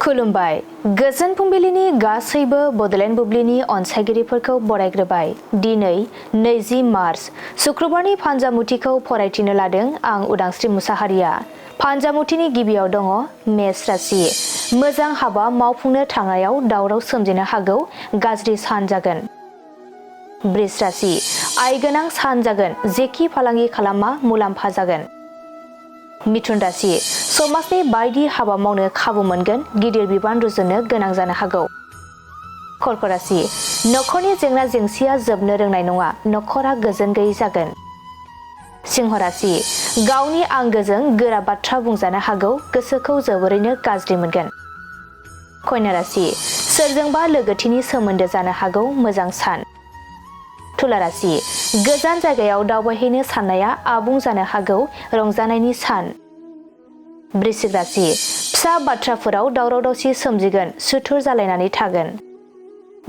खुलुमबाय गोजोन फुंबिलिनि गासैबो बडलेण्ड बुब्लिनि अनसायगिरिफोरखौ बरायग्रोबाय। दिनै 20 मार्च शुक्रबारनि फानजामुथिखौ फरायथिनो लादों आं उदांस्रि मुसाहारिया। फानजामुथिनि गिबियाव दङ मेष राशि। मोजां हाबा मावफुंनो थांनायाव दावराव सोमजिनो हागौ, गाज्रि सान जागोन। बृष राशि। आय गोनां सान जागोन, जेखि फालांगि खालामा मुलाम्फा जागोन। मिथुन राशि। समाजनि बायदि हाबा मावनो खाबु मोनगोन, गिदिर बिबान रुजुनो गोनां जानो हागौ। कर्क राशि। नखरनि जेंना जेंसिया जोबनो रोंनाय नङा, नखरा गोजोन गैयै जागोन। सिंह राशि। गावनि आंगोजों गोरा बाथ्रा बुंजानो हागौ, गोसोखौ जोबोरैनो गाज्रि मोनगोन। कन्या राशि। सोरजोंबा लोगोथिनि सोमोन्दो जानो हागौ, मोजां सान। तुला राशि। गोजान जायगायाव दावबायहैनो साननाया आबुं जानो हागौ, रंजानायनि सान। वृश्चिक राशि। फिसा बाथ्राफोराव दावराव दावसि सोमजिगोन, सुथुर जालायनानै थागोन।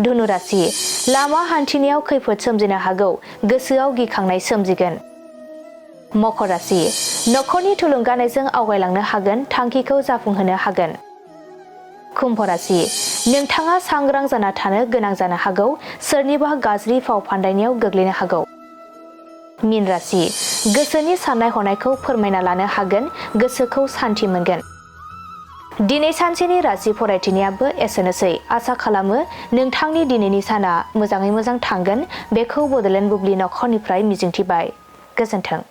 धनु राशि। लामा हान्थिनायाव खैफोद सोमजिनो हागौ, गोसोआव गिखांनाय सोमजिगोन। मकर राशि। नखरनि थुलुंगानायजों आवगायलांनो हागोन, थांखिखौ जाफुंहोनो हागोन। कुम्भ राशि। नोंथाङा सांग्रां जाना थानो गोनां जानो हागौ, सोरनिबा गाज्रि फाव फान्दायनायाव गोग्लैनो हागौ। मीन राशि। गोसोनि साननाय हनायखौ फोरमायना लानो हागोन, गोसोखौ सान्थि मोनगोन। दिनै सानसेनि राशि फरायथिनायाबो एसेनोसै। आसा खालामो नोंथांनि दिनैनि साना मोजाङै मोजां थांगोन, बेखौ बडलेण्ड बुब्लि नखरनिफ्राय मिजिंथिबाय। गोजोन्थों।